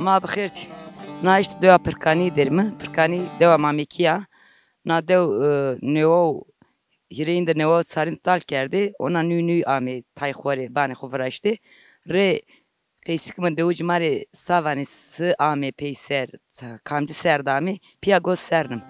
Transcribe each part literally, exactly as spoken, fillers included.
Ma bi xêr tî. Na îşte dewa Pirkanî der mi. Pirkanî dewa Mamekî ya. Na dew, e, newa û hîrêyin de newa û çarîn tal kerdê. Ona nû nû amê tay xo rê, banê xo viraştê. Rê qeysik mi dewu ci ma rê sa vanê, si amê peyser, ça-, kamcî ser de amê, pîya go sernim.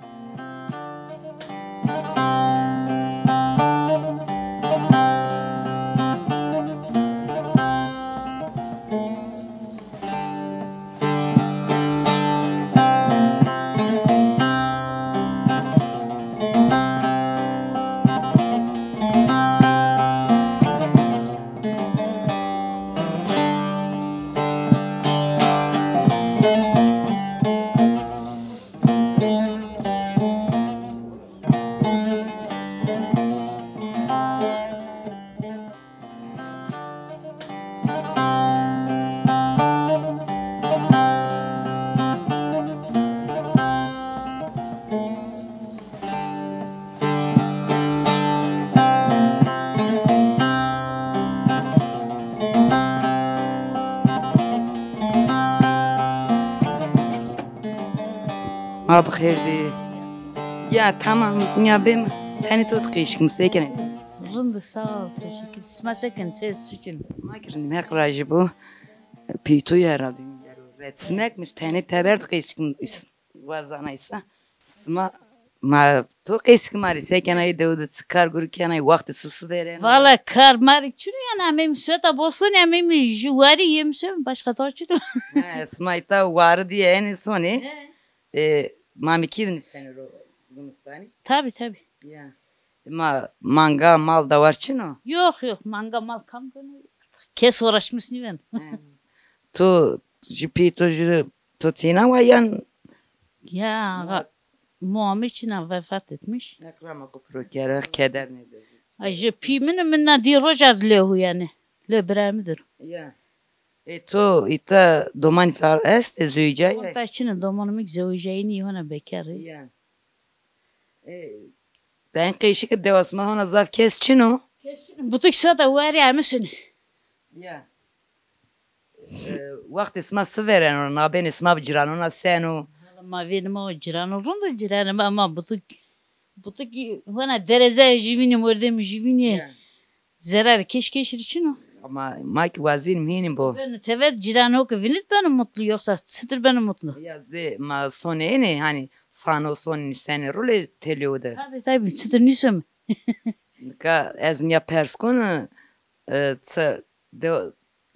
Ma bi xêr dî. Ya tamam, ya bêm. Tenê to di qeşik mi sekin. Rind, sağ ol, teşekkür. Sima sekin, se sukin. Ma ki rind, Heq rajî bo. Peytoyî herhalde. Red simek mi tenê teber di qeşik mi wazanaysa. Sima ma to qeşik ma rê sekenayî dew de çi kar gur kenayî, wextê su si verena. Valla kar ma rê çino yani, ameyim sueta bostonî, ameyim ju warî yem suem, başka to çino. He, sima îta wari diye enê sonê. He. E, Mamekî de nuseno ro zimistanî. Tabi, tabi. Ya. Ma manga mal dawar çin o? Yok, yok, manga mal kam keno? Kes uğraşmış nîven. He. To jü pî to jü to tîna wa yan? Ya, va-, Muhammed çina vefat etmiş. Heq rama xo piro kere, keder nêde. Ay, jü pî min, min na dî roja lehu yani. Le birayê mi dir. Ya. E, to îta domanî far est, e, zewicayî? Îta çin o, domanê mi zewicayî nî, hona bekar ê. Ya. E, ben qeşik dewa sima hona zaf kes çin o? Kes çin o. Butik sueta werî ame sonî. Ya. E, wextê sima si vereno, nabênê sima bi ciranona seno? Hala ma vênê ma o cirano rind o, ciranê ma, ma butik, butik hona derezayê jüvinî, mordemê jüvinî. Ya. Zerarê keş keşî rê çin o. Ama ma ki wazîn mînî bo. Beno tever, cirano ki vinit beno mutlu, yoksa çitir beno mutlu? Ya zê ma sonê ênê, hani sano sonê nusene rule telyo de. Tabi, tabi, çitir nuseme. Nika ez niya pers konu, e, çi de,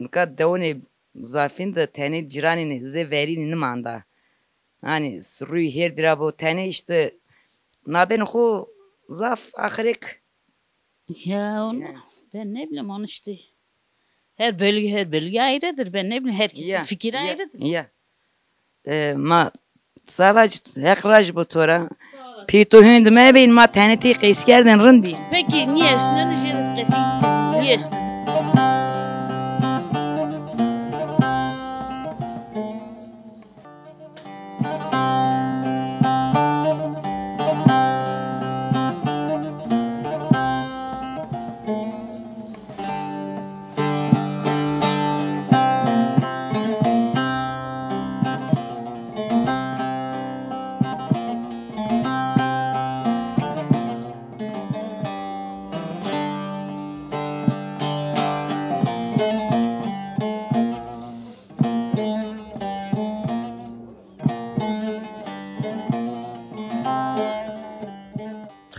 nika dewnê zafîn de tenê ciranî zê verînî nimanda. Hani rûyî hêr dira bo tenê işte nabênê xo zaf axirêk. Ya onu, ya, ben ne bileyim onu işte. Her bölge, her bölge ayrıdır. Ben ne bileyim, herkesin, ya, fikri, ya, ayrıdır. Ya. E, ma savac Heq raj bo to ra. Sağ olasın. Pî to hûn di mebîn, ma tenê tê qeys kerdên rind bî. Peki, niye üstünden ücret qesî? Niye üstünden?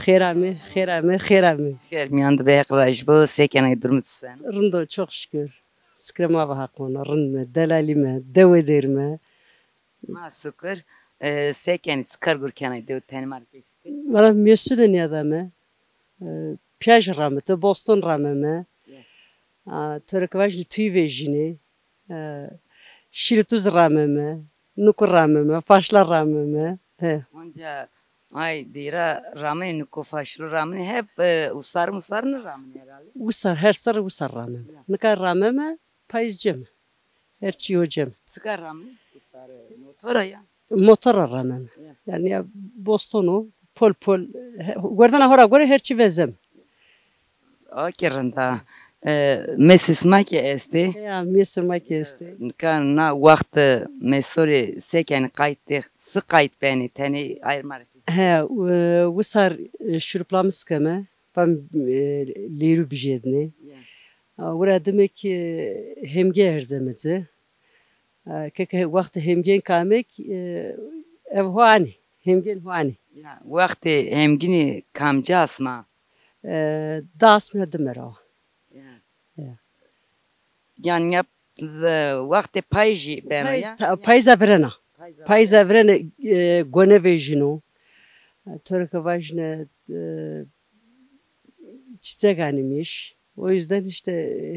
Xêr ame, xêr ame, xêr ame. Xêr mîyan de be, Heq rajî bo, se kenay, durumê tu sen? Rind o, çok şükür. Şukrê ma bi Heq ona, rind me, delalî me, dewê dêr me. Ma şukur. E, se kenî, çi kar gur kenay, dew tenê ma rê qeys ke? Valla mesul de nîyada me. E, piyaj ramite, boston rameme. Ya. A, to rê ke vajî tuyî vejînê. E, şîrê tuz rameme, nuku rameme, faşla rameme. He. Onca ay dêra ramê nuku, faşlo ramê, hep, e, usar musar nî ramê herhalde? Usar, her serre usar rameme. Ya. Nika rameme, payîz cem. Her çî yo cem. Çika ramê? Usar, e, motora ya? Motora rameme. Ya. Yani ya boston o, pol pol, he, werdena hora gore her çî vezem. A ki rind a. E, mêsê sima kî estê? Ya, mêsê ma kî estê. Nika na wext mêso rê se kenê, qayt de, si qayt benê, tenê ayr ma rê qîs. He, e, wisar, e, şuruplamîs keme, fam, e, lêrû bijêdinê. Ya. A, wira dime kî hemgê erzeme ci. E, ke, ke wextê hemgên kame kî, e, ev ho anê, hemgên ho anê. Ya, wextê hemgînî kamca asma? E, di asmî dime ra. Ya. Ya. Yanî ya z-, wextê payîzî beno ya? Payîz, ta-, payîza virena. Payîza virena, e, gone vejîno. E, to rê ke vajîne, e, çîçek anî mêş. O yüzden işte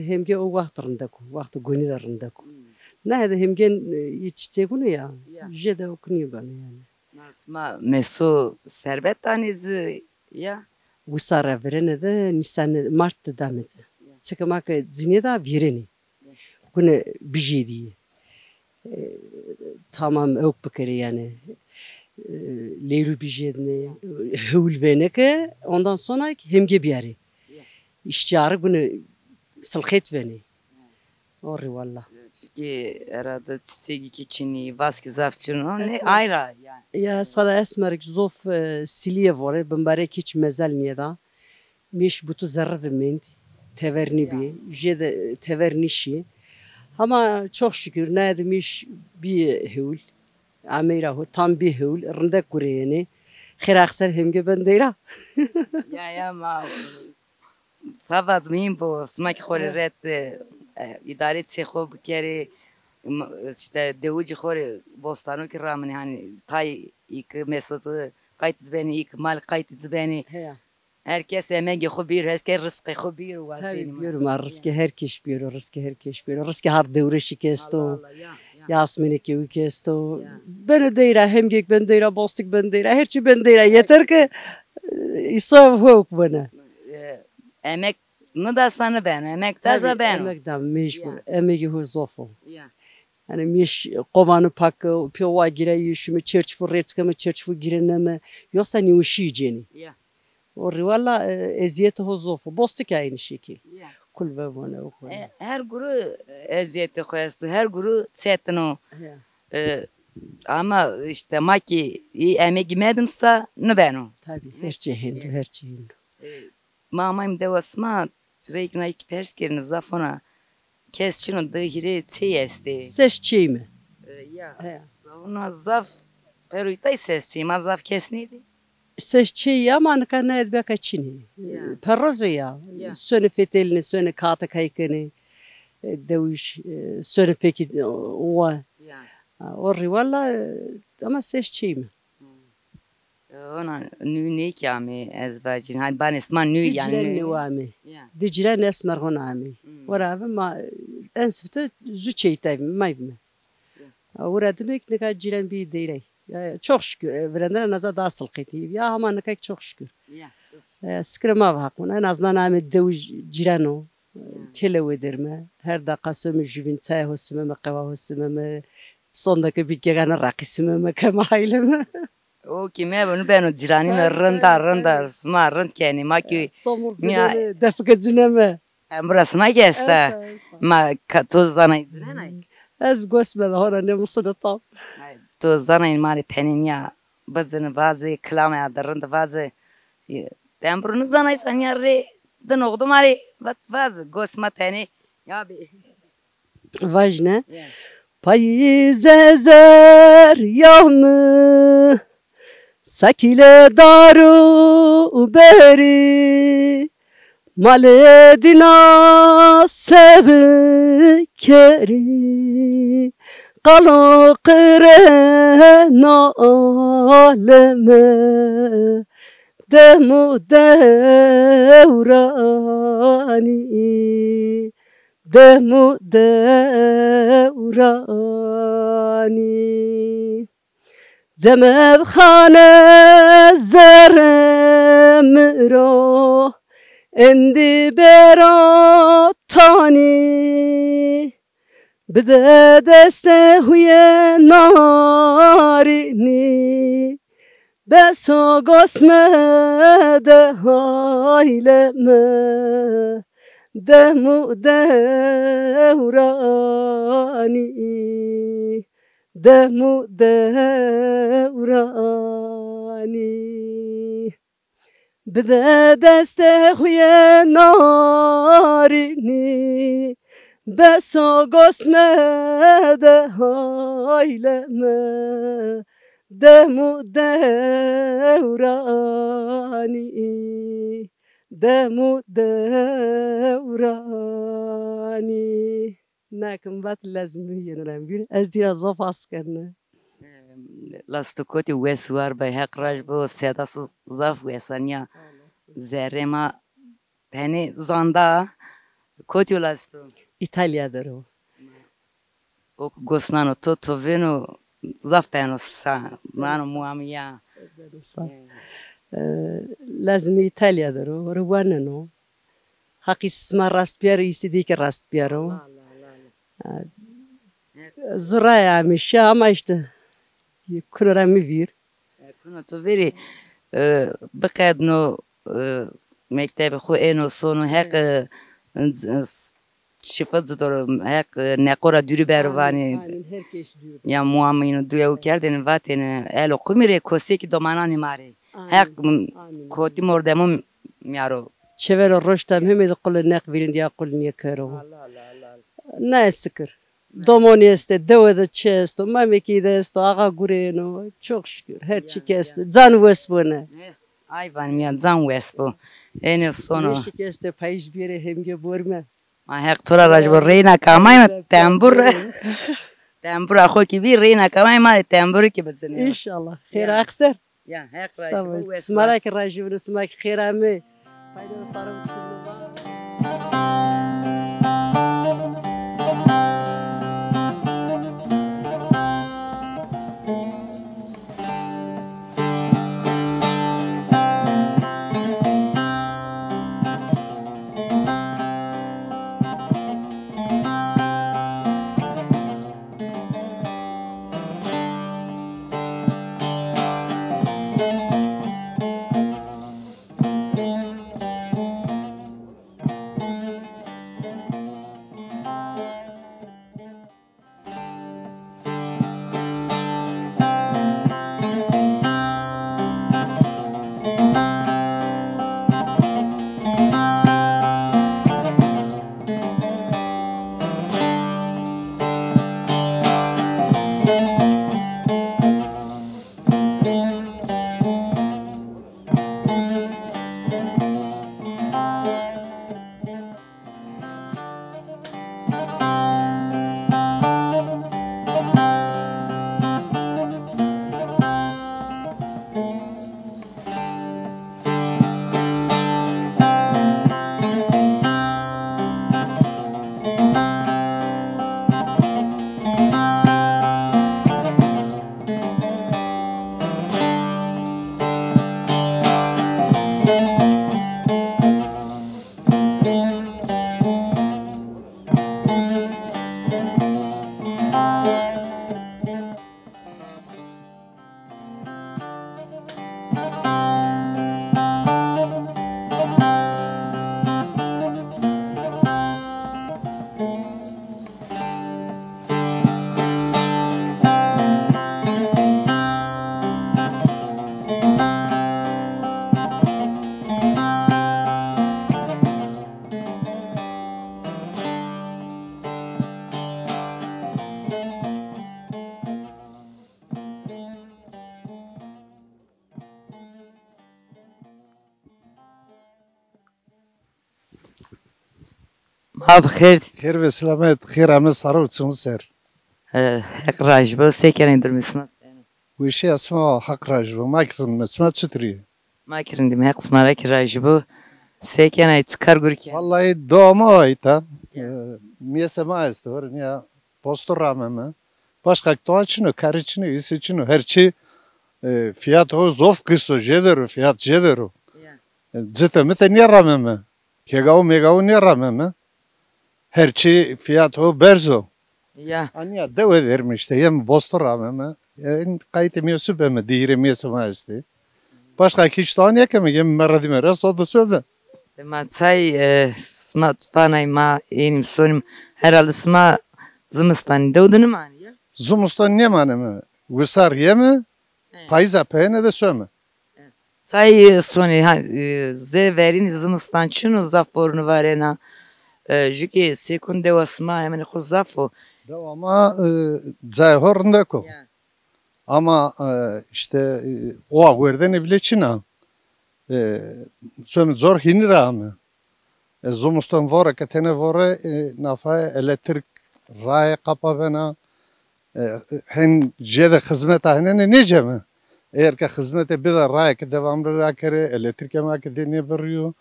hemgê o wext rindek o, wextê gonî de rindek o. Hmm. Naye de hemgên, e, yê çîçek ûno ya, ya, jêde o kunî beno yanî. Ma sima mêso serbet danê ci ya? Wisar ra virêne de nîsanê mart de dame ci. Ya. Çike ma ke ci nêda vîrênê. Ya. Gune bijêdî. E, tamam ewk bikerê yanî. E, lêrû bijêdinê, hewl vêne ke ondan sonra hemgê biyarê. Ya. Îşçî arê gune silxêt venê. O rê wella. Çikî herhalde çîçegî kî çin î, vaskî zaf çin o, nê ayra yanî. Ya, sala esmer kî zof, e, silîye vore, bimbarek hiç mezal nêda. Mêş butu zerre de mend, tever nîbî, jêde, e, tever nîşî. Hama çok şükür, naye de mêş bî hewl. Ameyra ho, tam bî hewl, rindek gureyêne. Xêr axser hemgê ben deyra. Ya, ya, ma Sava ez muhîm bo, sima kî xo rê ret, e, îdarê çê xo bikerê, m-, îşte dewicî xo rê bostano kî raminê, hanî tay î ki mêso de qayt ci benê, î ki mal qayt ci benê. Heya. Her kes emegê xo bîr, her kes rizqê xo bîr û wazenî. Tabî, bîyoro ma rizqê her kes bîyoro, rizqê her kes bîyoro. Rizqê hard dewreşî kî esto. Allah Allah, ya, ya. Ya asmênê kewî kî esto. Ya. Beno deyra, hemgêk beno deyra, bostik beno deyra, her çî beno deyra. Yeter ke, e, îsa hewk bena. E, Emek nidasa nibeno, emek da za beno. Emek da mecbur. Ya. Emegê ho zof o. Ya. Yanî mêş qovano pak, pê wa girayî, şime çerçifu rêç keme, çerçifu girêneme. Yoksa nêweşî cenî. Ya. O rê wella, e, ezîyetê ho zof o. Bostik aynî şekil. Ya. Kul vevone o kul. E, her guru ezîyetê xo esto, her guru çetin o. Ya. E, ama îşte ma kî î emegî medimsa nibeno. Tabî, her çî hêndo, her çî hêndo. E, Ma amayme dewa sima, reyk nay kî pers kerîne, zaf hona kes çin o, di hîrê çey estê. Ses çey mi? E, ya, hona zaf, pero îtay ses çey, ma zaf kes nêdî. Ses çey ya, ma nika naye de beka çin ê. Ya. Perroz o ya. Ya. Sonê fetelîne, sonê kağıt kay kenê. E, dewij, e, sonê fekî, e, wa. Ya. Ha, o rê wella, e, ama ses çey mi? Hı. Ona nû nêkî amê ez vacîn. Hanî banê sima nû yanî nû. Di cîren nêwa amê. Ya. Di cîren esmer hona amê. Hmm. Wera ve ma en sifte zu çeytay may vime. Ya. Ha, wera dimek nika cîren bî deyrey. Ya, çok şükür. E, virendena naza daha silqetî. Ya ama nika çok şükür. Ya. E, sikre ma ve haqun. En azından amê dewi cîren o. Têlewe derme, her deqa some juvîn, çaya ho simeme, qewa ho simeme, son de ke bî gegane raqî simeme, keme aîleme. O kî mebeno, beno cîranî mi rind a, rind a, sima rind kenî, ma kî. Tomur cineme, defike cineme. Embura sima kî esta. Esta, esta. Ma ka, to zanay cinenay? Ez gos me de hona nêmusine tam. Ay, to zanay ma rê tenê nîya bizine, vaze, kilame ya de rind vaze. Emburu nizanay sa nîya rê di noqde ma rê vat vaze, gos ma tenê ya bê. Vajne. Ya. Payîze zer ya mi, sakîle dar û berî, malê dîna se bikerî, qalo qirêna aleme. Dem û dewranî, dem û dewranî. Cemed Xane zerre mi ro endî bera tanî. Bide destê huyê narînî, beso gos me de hayle mi, Dem û dewranî, dem û dewranî. Bide destê xwu yê narînî, beso gos mede hayleme, dem û dewranî, dem û dewranî. Nekim vat lez mi yeno ra mi vîr. Ez dîra zaf has kerdine. Lasto kotî wes war be, Heq raj bo, seda so zaf wesa nîya. Zerrê ma penê zanda. Kotî yo lasto? Îtalya der o. O gos nano to, to vêno zaf beno sa, nano muamîya. Beno sa. E, lazim Îtalya der o, riwaneno. Haqî sima rast biyaro, îsî dî ki rast biyaro. Allah, Allah, Allah, Allah. E, zuraya mi şi ama işte kuno ra mi vîr. E, kuno to verî, e, biqedno, e, mektebê xo êno sono, Heq, e, z-, z-, şifa ci do ro, Heq, e, neqo ra dûrî bero vanî. Amîn, amîn. Her kes dûrî bero. Ya muamîno duya û kerdêne vatêne, elo qumî rê, kosê kî domananê ma rê. Amîn. Heq, m-, amîn, kotî mordemo mîyaro. Çevero roşta mi hemê de qulê neq vîrîn ya qul nîye kero. Allah, Allah, Allah, Allah. Na ez sikir. Domonî estê, dewe de çi esto, mamekî de esto, axa gureyeno. Çok şükür, her çî ki estê. Can wes bone. Eh, ay vanî ya, can wes bo. Enê sono. Her çî ki estê, payîj biyerê hemge borme. Ma Heq to ra raj bo, reyna ke amay ma tembur. Tembura xo kî bî, reyna ke amay ma rê temburu kî bicinê. Înşallah. Xêr axser. Ya, Heq rajî bo, wes. Sima ra kî rajî bino, sima kî xêr amê. Fayda sara biçim. Ma bi xêr dî. Xêr ve selamet, xêr ame, sare û çimu ser. E, Heq rajî bo, se kenê, durumê sima seno? Weşîya sima, Heq rajî bo. Ma kî rind me, sima çitur î? Ma kî rind îme, Heq sima ra kî rajî bo. Se kenê, çi kar gurî kenê? Wallahî doma ayta. Ya. E, miyese ma esto, hor nîya posto rameme. Başka toa çin o, karî çin o, îsî çin o. Her çî, e, fiyat ho zof girs o, jêder o, fiyat jêder o. Ya. E, cite mite nêrameme. Kegawu megawu nêrameme. Her çî fiyat ho berz o. Ya. A nîya dewe der îme işte, yeme bosto rameme. E, qayîtê mîyo sibeme, di hîrê miyesê ma estê. Başka kî îşte anîya keme, yeme merra dîme ra, so de sebe. Ma çay, e, Sima tufanay ma ênim sonim. Herhalde sima zimistanî dew de nimanî ya? Zimistan nêmaneme. Wisar yeme, payîza peyêne de some. Tay sonê ha, e, zê verînî zimistan çin o, zaf fornî varena. E, jû ke sêkun dewa sima hemenê xo zaf o. Dewa ma, e, cayê ho rindek o. Ya. Ama, e, îşte, e, owa werdene bile çin a. E, some zor hînî ra ame. E, zimiston vore ke tene vore, e, nafaye elektrik raye qapa bena. E, hen jêde xizmeta henene nêceme. Eger ke xizmete bida raye ke devamlı ra kerê, elektrike ma ke dê nêbirîyo.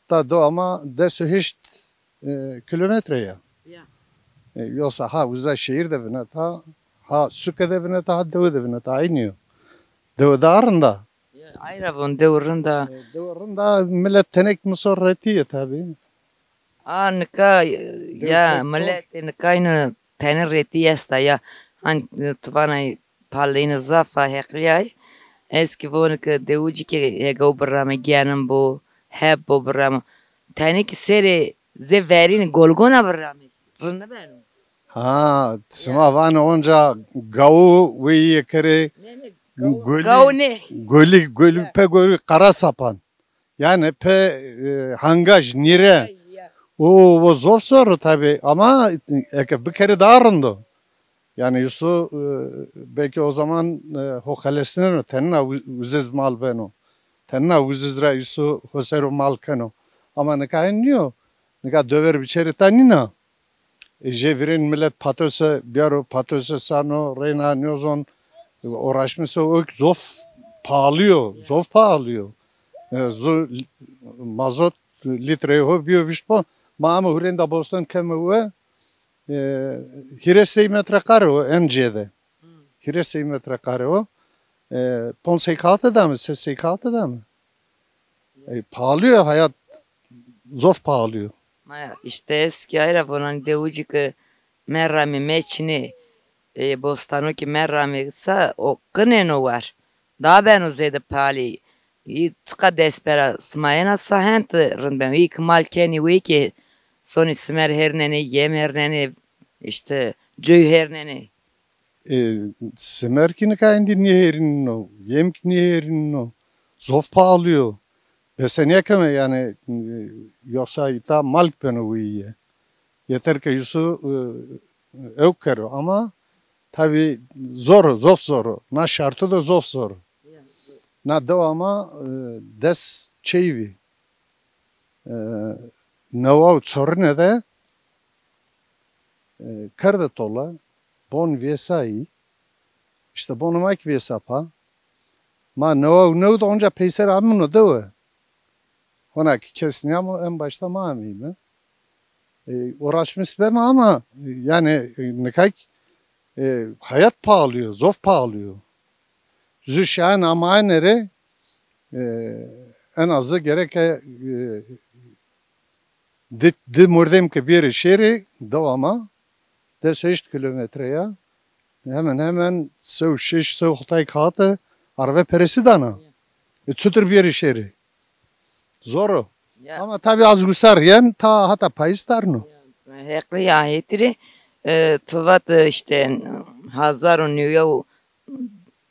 Ta dewa ma des û heşt, e, kilometre ya. Ya. E, yoksa ha uza şehir de vineta, ha suke de vineta, ha dewe de vineta. Aynî yo. Dewe daha rind a. Ya, ay ra von dewe rind a. E, dewe rind a, millet tenek miso retî yê tabî. A, nika, e, ya, milletê nika îno tenê retî esta ya. Hani, e, tuvanay paleyne zaf a, heqlîyay. Ez kî voni ke dewicî ke hegew birame genim bo, heb bo birame. Tenê kî serê zê verînî golgona birame. Rind beno. Ha, sima vanê onca gawu weyîye kerê. Ne, ne, gawu, gawu ne? Golî, golî, pe golî qara sapan. Yani pe, e, hangaj, nîre. O, o zof zor o tabi ama eke bikerê daha rind o. Yani Yusuf, e, belki o zaman, e, ho xelesneno, tenina u-, uziz mal beno. Tenina uziz ra Yusuf ho ser o mal keno. Ama nika hen nîyo. Nika dever biçerê ta nîna. E, jê vîrên milet patose biyaro, patose sano, reyna nêzon, e, uğraşmış o, o zof pahalı yo, zof pahalı yo. E, zu-, mazot litreyê ho biyo vîst pon. Ma ame hurênda Boston keme we, e, hîrê sey metreqare o en cêde. Hîrê sey metreqare o. E, pon sey kaxite dame, ses sey kaxite dame. E, pahalı yo, hayat zof pahalı yo. Ma ya, işte eskî ay ra vonan dewicî ke merramê meçinê, e, bostano kî merramê sa o qinêno war. Daha beno zêde pahalî. Î çiqa dest pera sima yena sa hent rind beno. Î ki mal kenî wê ke sonî simer hernenê, yem hernenê, işte coy hernenê. E, simer kî nika endî nêhêrînîno, yem kî nêhêrînîno. Zof pahalı yo. Bese nêkeme yani, e, yoksa îta mal kî beno weyîye. Yeter ke Yusuf, e, ewk kero ama tabi zor o, zof zor o. Na şartî de zof zor o. Na dewa ma, e, des çeyvî. E, newa û çorine de, e, kerde tola, bon vêsayî, işte bonê ma kî vêsa pa. Ma newa û new de onca peyser amîno dewe. Hona kî kes nîyamo, en başta ma ameyme. E, uğraşmış beme ama, e, yani, e, nika kî, e, hayat pahalı yo, zof pahalı yo. Ju şayan amaene rê, e, en azı gereke, e, di, di mordem ke bêrê şêrê, dewa ma, des heşt kilometre ya. Hemen hemen sew şeş, sew hotay kaxite arve peresi dana. E, çutir bêrê şêrê? Zor o. Ya. Ama tabi az gusar yen ta hata payîz tarno. Ya, heqlî ya hetîrê, e, tu vat, e, işte, hazar û new û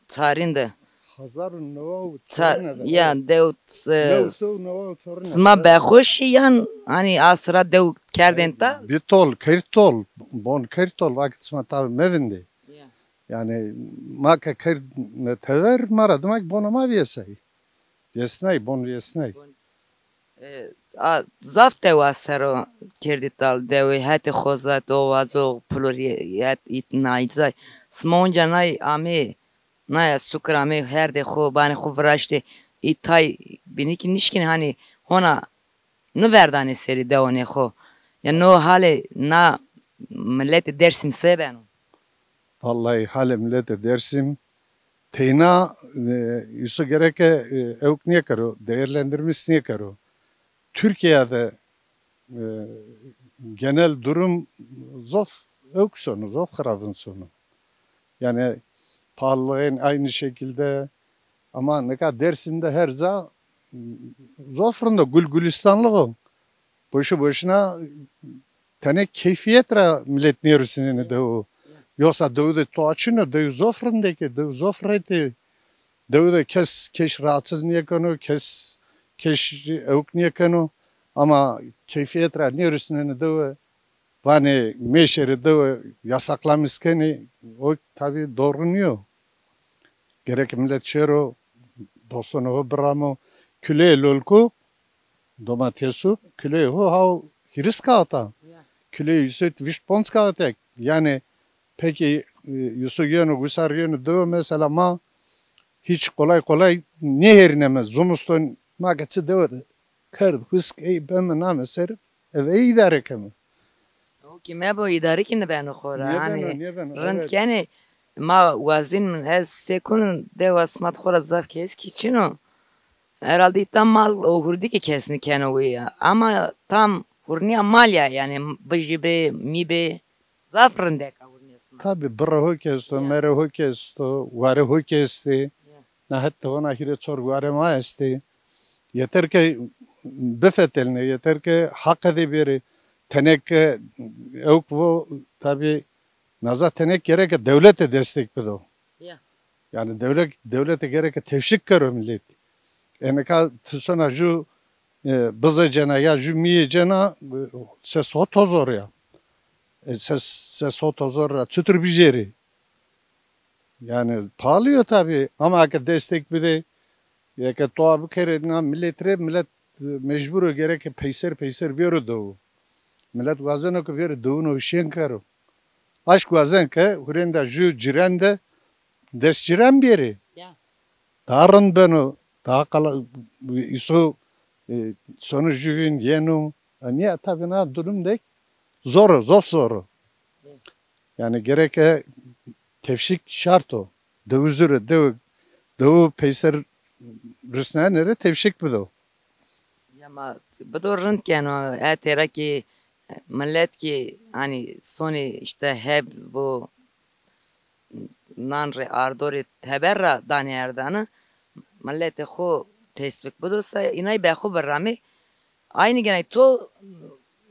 çarîn de. Hazar û new û çarîn de. Ya, dew, e, new sew new û çarîn de. Sima bexweşî yan, hani asra dew kerdên ta? Bitol, kertol, bon kertol, vakit sima tabi mevindê. Ya. Yani ma ke kerdme tever, ma ra dima kî bona ma vêsay. Vêsnay, bon vêsnay. E, a, zaf dewa ser o kerdî tal dewê, hetê Xozet, Ovazo, Pulurî, het îtnayî zay. Sima onca nay amê, naya sukir amê, herdê xo, banê xo viraştê, î tay bînî kî nişkîn hanî hona niverdanê serî dewanê xo. Ya no halê na miletê Dêrsim se beno? Vallahi halê miletê Dêrsim teyna, e, îso gereke, e, ewk nêkero, değerlendirmiş nêkero. Türkiye de, e, genel durum zof ewk sono, zof xiravin sono. Yani pahalılığın aynı şekilde ama nika Dêrsim de her ca, m, zof rind o, gul gulistanlıq o. Boşu boşuna tenê keyfîyet ra milet nêrusnenê dewu. Yoxsa dewu de toa çin o, dewu zof rindek ê, dewu zof retê. Dewu de kes keş rahatsız nêkeno, kes keş ewk nêkeno. Ama keyfîyet ra nêrusnenê dewu, vanê mêşerê dewu, yasaklamis kenê, o tabî doğru nîyo. Gerek milet şêro, dostonê ho biramo. Kuleyê lolku, domatesu, kuleyê ho haw hîris kaxit a. Ya. Kuleyê Yusuf vîşt ponc kaxit a. Yanî peki, e, Yusuf yeno, gusar yeno dewe, mesela ma hiç kolay kolay nêhêrîneme. Zimiston ma ke çi dewe de kerd, husk, ey beme name ser, eve ey îdare keme. O kî mebo, îdare kî nêbeno xo ra. Nêbeno, hanî nêbeno, rind evet. Kenê, ma wazîn min ez sê kunun dewa simat xo ra zaf kes kî çin o. Herhalde tam mal o hurdî kî kes nêkeno wîya. Ama tam hurnîya mal ya, yanî bijî bê, mî bê. Zaf rindek a hurnîya simat. Tabî birê ho kî esto, ya, merê ho kî esto, warê ho kî estê. Ya. Na hetta hona hîrê çor warê ma estê. Yeter ke bifetelnê, yeter ke haqê de bêrê. Tenê ke ewk vo, tabî naza tenê gereke dewlete destek bido. Ya. Yanî dewlet, dewlete gereke tevşik kero milet. E nika ti sona ju, e, bize cena ya ju mîyê cena, e, ses ho tozor ya. E, ses, ses ho tozor ra çutur bijêrî? Yanî pahalı yo tabî, ama eke destek bidê, eke toa bikerê na milet rê, milet, e, mecbur o gereke peyser peyser bêro dewu. Milet wazeno ke bêro dewuno şên kero. Aşk wazen ke hurênda ju cîran de dest cîran bêrê. Ya. Daha rind beno, daha qala, îso, e, sono jüvin yeno. E, nîya tabî na durum de zor o, zof zor o. Yanî gereke tevşik şart o. Dewu zure, dewu, dewu peyser rusnenê rê tevşik bido. Ya ma bido rind keno, e têra kî milet kî, hanî, sonê îşte heb bo nan rê, ardo rê teber ra danê erdana, miletê xo tesfîk bido se, înay be xo biramê, aynî genay to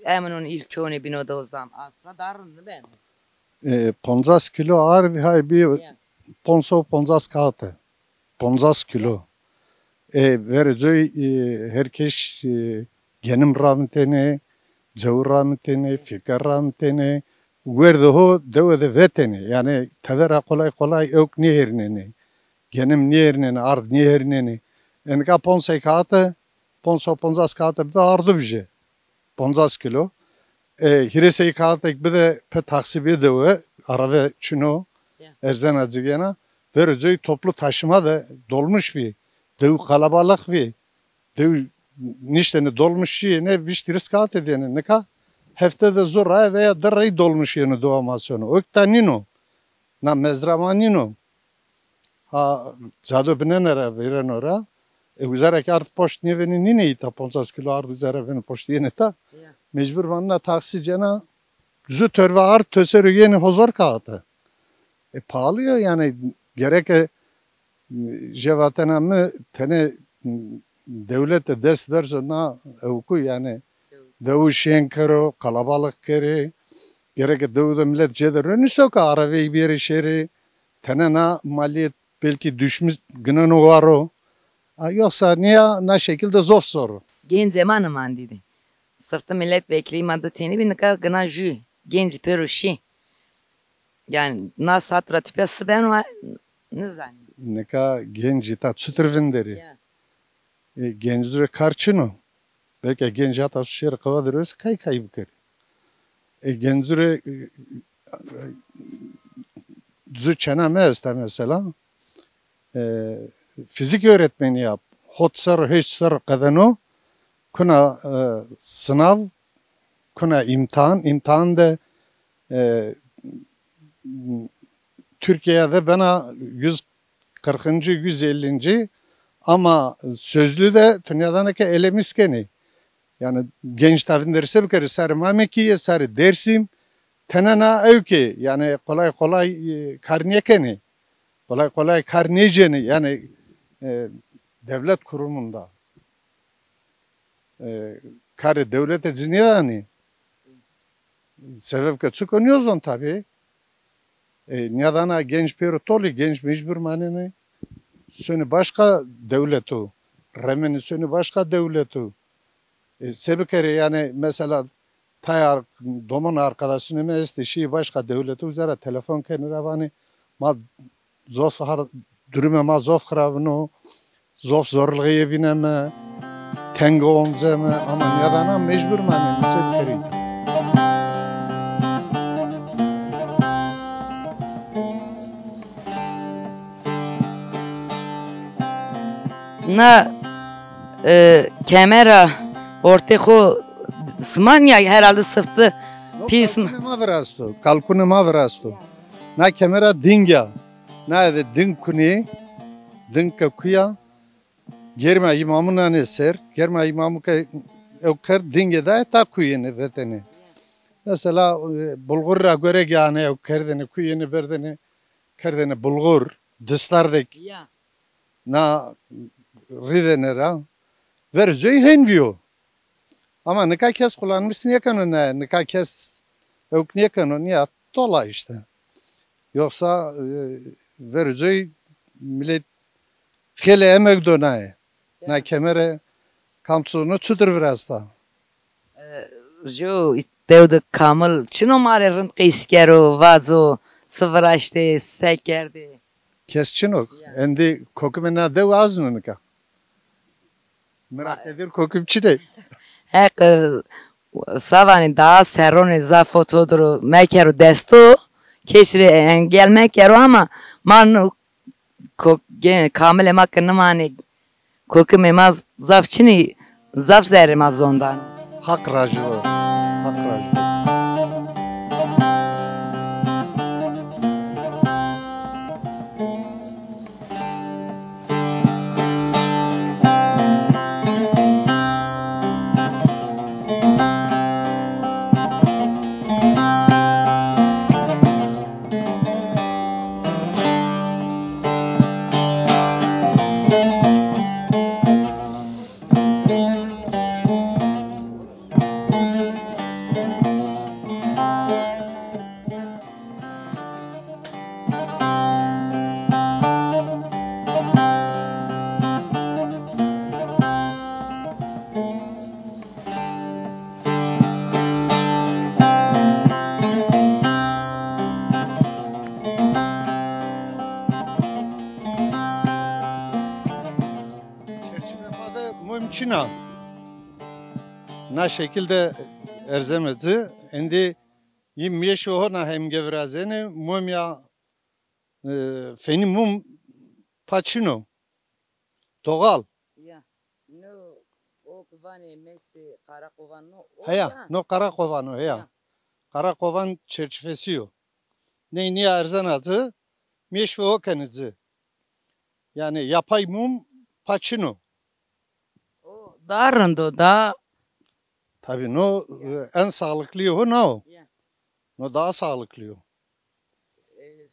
eminon îlk kewne bîno de o zam, asla daha rind nêbeno. E, poncas kîlo ard hay bî, ya, ponc sey poncas kaxit e. Poncas kîlo. E, verê coy, e, her keş, e, genim ramitêne, cew ramitêne, fîker ramitêne, werdê ho dewe de vetêne. Yanî tevera kolay kolay ewk nêhêrînenê. Genim nêhêrînenê, ard nêhêrînenê. E nika ponc sey kaxit e, ponc sey poncas kaxit e bide ardo bije. Poncas kîlo. E, hîrê sey kaxit ek bide pê taksî bê dewe, arave çin o, ya, erzena cigêna. Verê coy toplu taşıma de dolmuş bî. Dew kalabalix bî. Dew niştêne dolmuş şîyêne, vîşt hîris kaxitî dêne. Nika hefte de zu rey veya di rey dolmuş yeno dewa ma sono. Ewk ta nîno. Na mezra ma nîno. Ha, cado binene ra vêreno ra. E, uzera ke ard poşt nêvenê nînê îta, poncas kîlo ard uzera vêne poşt yenê ta. Ya. Mecbur vanena taksî cena, zu torve ard to ser o yenê hozar kaxite. E, pahalı yo, yanî gereke, e, jê vatena mi tenê, e, dewlete dest berzo na ewku, yanî dewu şên kero, kalabalix kerê. Gereke dewu de milet cê de ronîso ke areveyî bêrê şêrê. Tenê na maliyet belkî düşmüş, gineno waro. A, yoxsa nîya na şekil de zof zor o. Gencê ma nimandî de. Sifte milletvekilî ma di tenî bî, nika gina jû genc pêro şî. Yanî na saat ra tepîya si beno, nizanî. Nika gencî ta çutir vinderî? Ya. E, gencî rê kar çin o. Belkî gencî hata şêrê qewa de rose kay kay bikerî. E, gencî rê, e, zu çêna mi esta mesela. E, fizik öğretmeni ya. Hot serr, heşt serr qedeno, kuna, e, sınav, kuna imtihan, imtihan de, e, Türkiye de bena yüz kırkıncı, yüz ellinci, ama sözlü de dinyada neke elemis kenê. Yanî genc ta vinderî se bikerî, sarê Mamekîye, sarê Dersim, tenê na ewkê, yanî kolay kolay, e, kar nêkenê. Kolay kolay kar nêcenê, yanî, e, devlet kurumunda. E, karê dewlete ci nêdanê. Sebeb ke çik o nêzon tabî. E, nîyadana genc pêro tolî, genc mecbur manenê. Sonê başka dewleto. Remenê sonê başka dewleto. E, se bikerê yanî mesela tayê ar-, domon arkadaşinê mi estê, şîyê başka dewleto, uza ra telefon kenê ra vanê ma zof har-, durumê ma zof xiravin o, zof zorlixîye vîneme, teng onceme, ama nîyadana mecbur manenê, se bikerê. Na, e, kemera ortê xo sima nîya herhalde sifte pîs mi? Kalkunê ma virasto, kalkunê ma virasto. Na kemera ding a. Na ede ding kunê, ding ke kuya, germa îmamu nanê ser, germa îmamu ke ew kerd dingê daye ta kuyêne vetêne. Mesela, e, bulgur ra gore gane ew kerdêne, kuyêne berdêne, kerdêne bulgur, distardek. Ya. Na rîdêne ra. Verê coy hên vîyo. Ama nika kes kullanmış nêkeno ne, nika kes ewk nêkeno, nîya tola işte. Yoksa, e, verê coy millet xeylê emek do naye. Na kemere kam çuno çutir virasta. E, ju dew de kamil çino ma rê rind qeys kero, vazo, si viraştê, se kerdê? Kes çino. Ya. Endî kokimê na dew azno nika. Miraqedir kokim çinê. Heq, e, savanê daha serronê zaf o to diro mekero desto, kes rê engel mekero ama ma no ko-, ge-, kamilê ma ke nimanê, kokimê ma zaf çinî, zaf zerrê ma zondan. Haq rajî bo. Haq rajî bo. Çerçivê ma de mum çin a. Na şekil de erzeme ci. Endî yî mêşo hona hemge virazenê, mum ya, e, fenî mum pa çin o. Doğal. Ya. No, o ki vanê mêsê Karakovan no, o heya, ya. No Karakovan o, heya. Ya. Karakovan çerçivesi yo. Ney nîya erzena ci, mêşo ho kenê ci. Yanî yapay mum pa çin o. O daha rind o, daha. Tabii no, ya, e, en sağlıklı ho na o. Ya. No daha sağlıklı yo. E,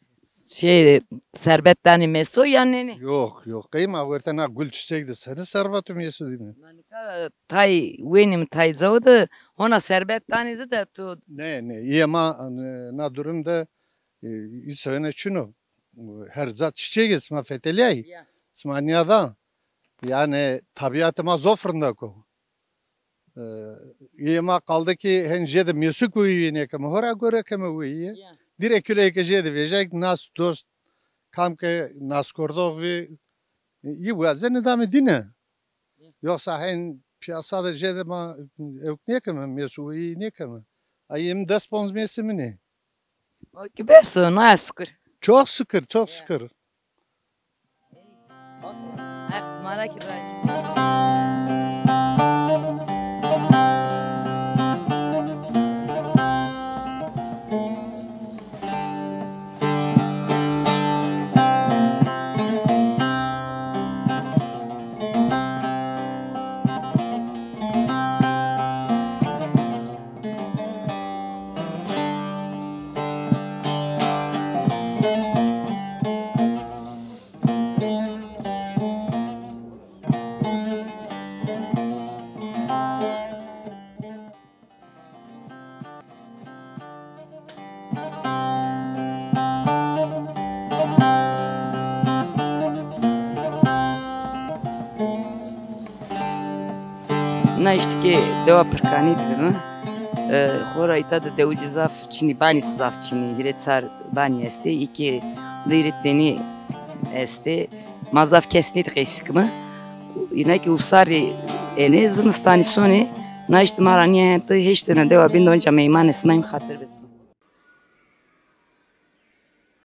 şey, serbet danê mêso ya nênê? Yok, yok. Qey ma werte na gul çiçek de senî serveto mêso dîme. Ma nika tay wenîme, tay cawo de hona serbet danê ci de to. Ne, ne. Îyê ma, e, na durum de, e, îsoyene çin o. Her ca çiçek ê, sima fetelîyayî. Ya. Sima nîyada. Yanî tabîatê ma zof rindek o. E, îyê ma qalde ki hen jêde mêsuk weyî nêkeme, hora gore keme weyî. Ya. Direkt küleyke jêde vejek, nas dost, kam ke naskordox vî, e, î wazenê dame dîne. Ya. Yoksa hen piyasa de jêde ma ewk nêkeme, mêsu weyî nêkeme. Ay em des ponc mêsê min ê. O ki bes o, naya şukir. Çok şükür, çok şükür. Heq sima ra ki raji. Na îşte ke dewa Pirkanî de bîme. E, xora îta de dewicî zaf çinî, banî zaf çinî, hîrê çar banî estê, îkê de hîrê tenî estê. Ma zaf kes nêdî qeysî kime. Îna kî usarî ênê, zimistanî sonê. Na îşte ma ra nîya hente heşt tene dewa bîn de onca meyman est, ma hîm xatir bes.